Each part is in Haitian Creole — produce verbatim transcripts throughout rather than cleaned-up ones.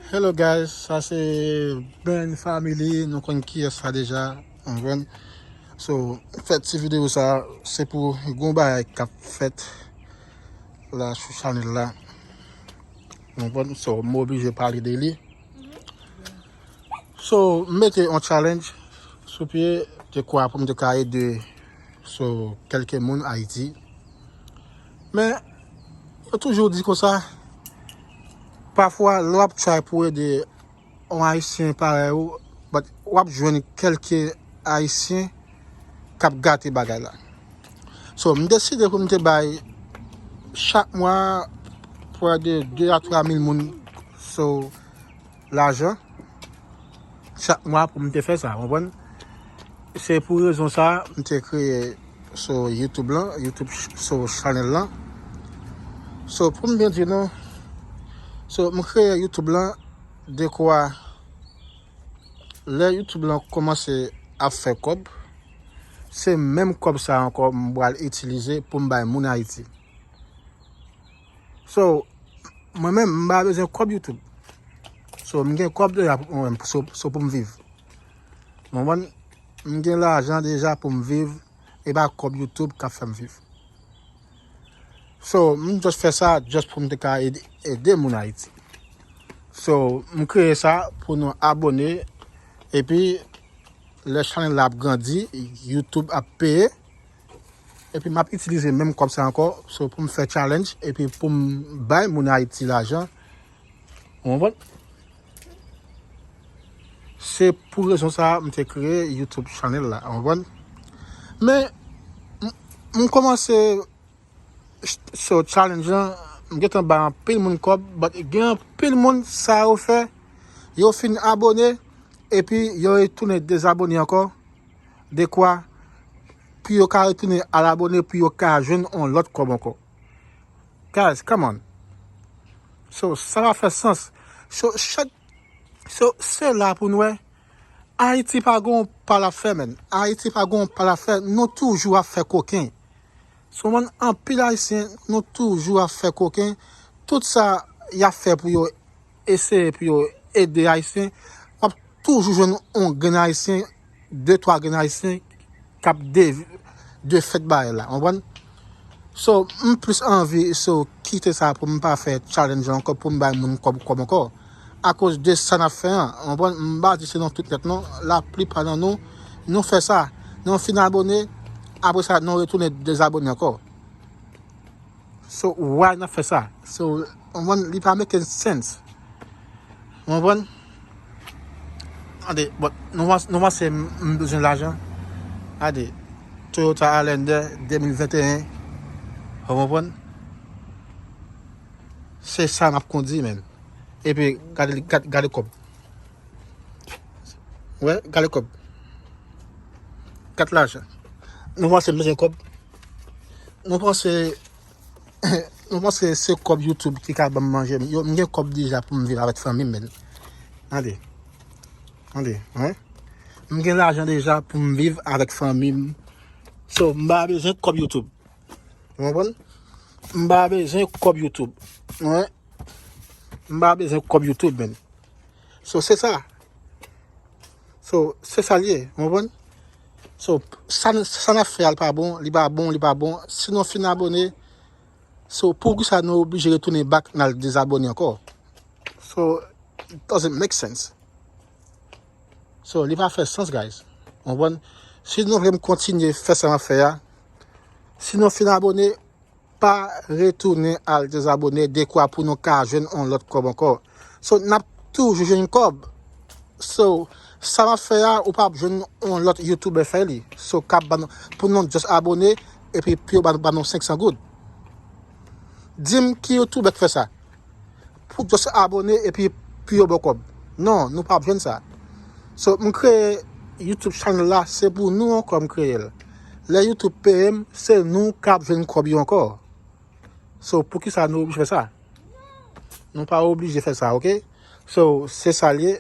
Hello guys, sa se Brand Family, nou konn kiyès sa deja, w konprann? So, fè ti videyo sa, se pou gon bagay k ap fèt la sou chanèl la, w konprann? So, m oblije pale de li. So, m mete yon challenge sou pye, dekwa pou m te ka ede, so, kèlke moun Ayiti. Men, yo toujou di konsa, pafwa, lè w ap try pou ede yon Ayisyen parèy ou, but w ap jwenn kèlke Ayisyen k ap gate bagay la. So, m deside pou m te bay chak mwa prè de de a twa mil moun, so, lajan chak mwa pou m te fè sa, w konprann? Se pou rezon sa a, m te kreye sou YouTube lan, YouTube ch-, sou chanèl lan. So, pou m byen di nou, so, m kreye YouTube lan, dekwa, lè YouTube lan kòmanse ap fè kòb, se menm kòb sa a ankò m pral itilize pou m bay moun Ayiti. So, mwen menm, m pa bezwen kòb YouTube. So, m gen kòb deja pou mwen menm, so, so pou m viv. W konprann? M gen lajan deja pou m viv, e pa kòb YouTube k ap fè m viv. So, m just fè sa, just pou m te ka ede, ede moun Ayiti. So, m kreye sa pou nou abone, epi lè chanèl la ap grandi, YouTube ap peye, epi m ap itilize menm kòb sa ankò, so, pou m fè challenge, epi pou m bay moun Ayiti lajan, w konprann? Se pou rezon sa a, m te kreye YouTube chanèl la, w konprann? Men, m, m kòmanse ch-, so, challenge lan, m gentan bay anpil moun kòb, but gen anpil moun, sa yo fè, yo fin abone, epi yo retounen dezabone ankò, dekwa, pou yo ka retounen al abone, pou yo ka jwenn yon lòt kòb ankò. Guys, come on. So, sa pa fè sans. So, chak, so, se la pou nou wè. Ayiti pa gon pa l ap fè, menn. Ayiti pa gon pa l ap fè. Nou toujou ap fè koken. So, w konprann, anpil Ayisyen, nou toujou ap fè koken. Tout sa y ap fè pou yo eseye pou yo ede Ayisyen, w ap toujou jwenn yon grenn Ayisyen, de, twa grenn Ayisyen k ap de, defèt bagay la, w konprann? So, m plis anvi, so, kite sa pou m pa fè challenge ankò, pou m bay moun kòb, kòb ankò. Akoz de sa n ap fè an, w konprann? M pa di se nou tout nèt non, laplipa nan nou, nou fè sa, nou fin abone, apre sa, nou retounen dezabone ankò. So, why n ap fè sa? So, w konprann, li pa make sense. W konprann? Tande, but, nou panse, nou panse m, m bezwen lajan? Tande, Toyota Highlander de mil venteyen, w konprann? Se sa m ap kondi, menn. Epi, gade, gade, gade kòb. Wè, gade kòb. Gade lajan. Nou panse m bezwen kòb? Nou panse, nou panse se kòb YouTube ki ka ban m manje? Yo, m gen kòb deja pou m viv avèk fanmi m, menn. Tande. Tande, wè. M gen lajan deja pou m viv avèk fanmi m. So, m pa bezwen kòb YouTube. W konprann? M pa bezwen kòb YouTube. Wè. M pa bezwen kòb YouTube, menn. So, se sa. So, se sa l ye, w konprann? So, sa n, sa n ap fè a, l pa bon, li pa bon, li pa bon. Si nou fin abone, so, poukisa nou oblije retounen back, n al dezabone ankò? So, it doesn't make sense. So, li pa fè sans, guys. W konprann? Si nou vle m kontinye fè sa m ap fè a, si nou fin abone, pa retounen al dezabone, dekwa pou nou ka jwenn yon lòt kòb ankò. So, n ap toujou jwenn kòb. So, sa m ap fè a, ou p ap jwenn yon lòt YouTuber fè li. So, k ap ban nou, pou nou just abone, epi pou yo ban, ban nou senk san goud. Di m ki YouTuber k fè sa? Pou just abone epi pou yo ba w kòb. Non, nou p ap jwenn sa. So, m kreye YouTube channel la, se pou nou ankò m kreye l. Lè YouTube peye m, se nou k ap jwenn kòb yo ankò. So, poukisa nou oblije fè sa? Nou pa oblije fè sa, oke? So, se sa l ye.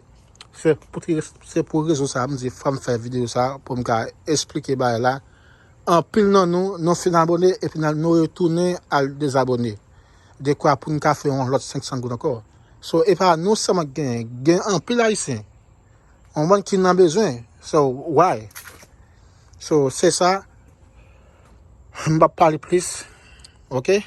Se pou, se pou rezon sa a, m di fò m fè videyo sa a pou m ka esplike bagay la. Anpil nan nou, nou fin abone epi n al, nou retounen al dezabone. Dekwa pou n ka fè yon lòt senk san goud ankò. So, e pa nou sèlman ki genyen, gen anpil Ayisyen. Yon bann ki nan bezwen. So, why? So, se sa. M p ap pale plis. Ok?